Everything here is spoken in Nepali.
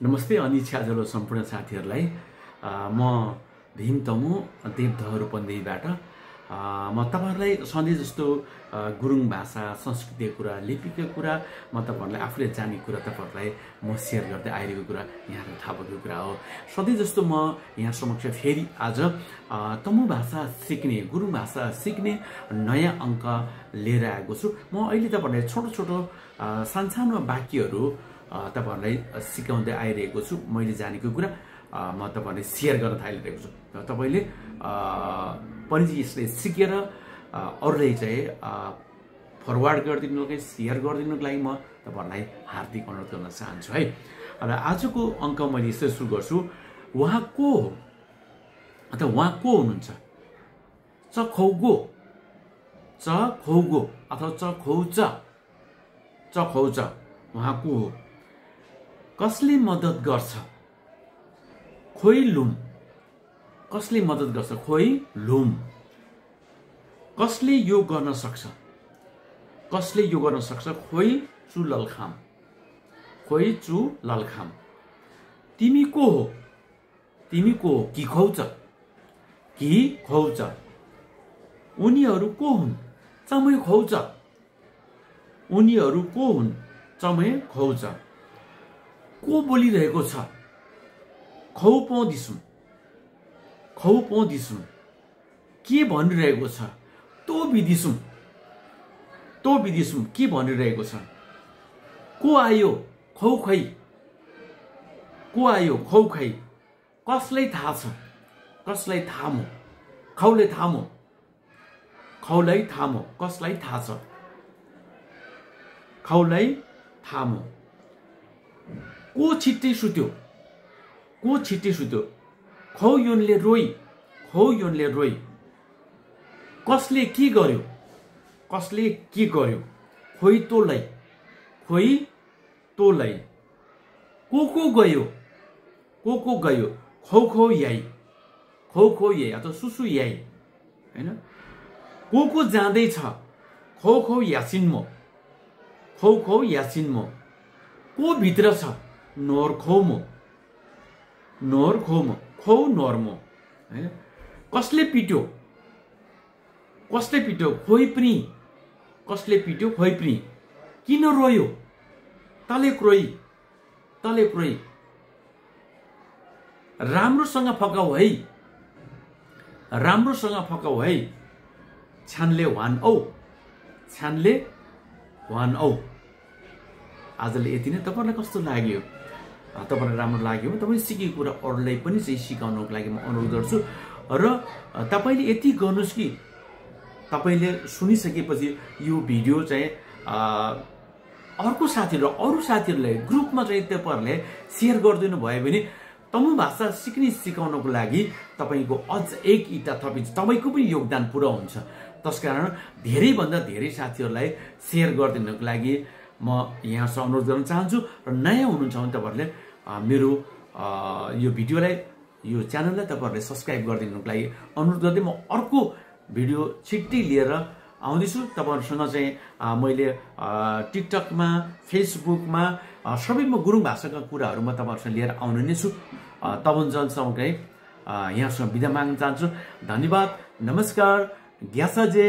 नमस्ते अनि छ्याजलो सम्पूर्ण साथीहरूलाई म भीम तमु देवधर पन्देबाट म तपाईहरुलाई सधैँ जस्तो गुरुङ भाषा संस्कृतिको कुरा लिपिको कुरा म तपाईहरुलाई आफूले जानेको कुरा तपाईहरुलाई म शेयर गर्दै आइरहेको कुरा यहाँहरुलाई थाहा भएको कुरा हो। सधैँ जस्तो म यहाँ समक्ष फेरि आज तमु भाषा सिक्ने गुरुङ भाषा सिक्ने नयाँ अंक लिएर आएको छु। म अहिले तपाईहरुलाई छोटो छोटो सानसानो वाक्यहरु तपाईहरुलाई सिकाउँदै आइरहेको छु। मैले जानेको कुरा म तपाईहरुलाई शेयर गर्न थालिरहेको छु। तपाईले पनि यसले सिकेर अरूलाई चाहिँ फरवर्ड गरिदिनुको लागि शेयर गरिदिनुको लागि म तपाईहरुलाई हार्दिक अनुरोध गर्न चाहन्छु है। र आजको अंक मैले यसरी सुरु गर्छु। उहाँ को हो अथवा उहाँ को हुनुहुन्छ? चखौगो चखौगो अथवा चखौच चखौच उहाँ को हो? कसले मद्दत गर्छ? खोइलुम कसले मद्दत गर्छ? खोइलुम। कसले यो गर्न सक्छ? कसले यो गर्न सक्छ? खोइचु ललखाम खोइचु ललखाम। तिमी को हो? तिमी को हो? कि खौच कि खौच। उनीहरू को हुन्? चमै खौच उनीहरू को हुन्? चमै खौच। को बोलिरहेको छ? खौ पौदिसुम खौ पौदिसुम। के भनिरहेको छ? तो बिदिसुम के भनिरहेको छ? को आयो? खौ खै को आयो? खौ खै। कसलाई थाहा छ? कसलाई थाहा मो? खौलाई थाहा मो खौलाई थाहा मो। कसलाई थाहा छ? खौलाई थाहा मो। को छिट्टै सुत्यो? को छिट्टै सुत्यो? खौ योनले रोई खौ योनले रोई। कसले के गर्यो? कसले के गर्यो? खोइ तोलाई खोइ तोलाई। को गयो? को गयो? खौ खौ याई अथवा सुसु याई हैन। को जाँदै छ? खौ खौ यासिनमो खौ खौ यासिनमो। को भित्र छ? नोर खौमो नोर खौमो खौ नोर्मो हैन। कसले पिट्यो? कसले पिट्यो? खोइ पनि कसले पिट्यो? खोइ पनि। किन रोयो? तले क्रोइ राम्रोसँग फकाउ है राम्रोसँग फकाउ है। छ्यानले वान औ। आजले यति नै। तपाईलाई कस्तो लाग्यो? तपाईलाई राम्रो लाग्यो? तपाई सिकेको कुरा अरूलाई पनि चाहिँ सिकाउनको लागि म अनुरोध गर्छु। र तपाईले यति गर्नुस् कि तपाईले सुनिसकेपछि यो भिडियो चाहिँ अर्को साथीहरु अरु साथीहरुलाई ग्रुपमा चाहिँ तपाईहरुले शेयर गरिदिनु भयो भने तमु भाषा सिकाउनको लागि तपाईको अझ एक इटा थपिन्छ। तपाईको पनि योगदान पुरा हुन्छ। त्यसकारण धेरै भन्दा धेरै साथीहरुलाई शेयर गरिदिनुको लागि म यहाँसँग अनुरोध गर्न चाहन्छु। र नयाँ हुनुहुन्छ भने तपाईहरुले मेरो यो भिडियोलाई यो च्यानललाई तपाईहरुले सब्स्क्राइब गरिदिनुको लागि अनुरोध गर्दै म अर्को भिडियो छिट्टै लिएर आउँदैछु। तपाईहरुसँग चाहिँ मैले टिकटकमा फेसबुकमा सबैमा गुरुङ भाषाका कुराहरु म तपाईहरुसँग लिएर आउने नै छु। तबन्जनसम्म चाहिँ यहाँसँग बिदा माग्न चाहन्छु। धन्यवाद। नमस्कार। ग्यासाजे।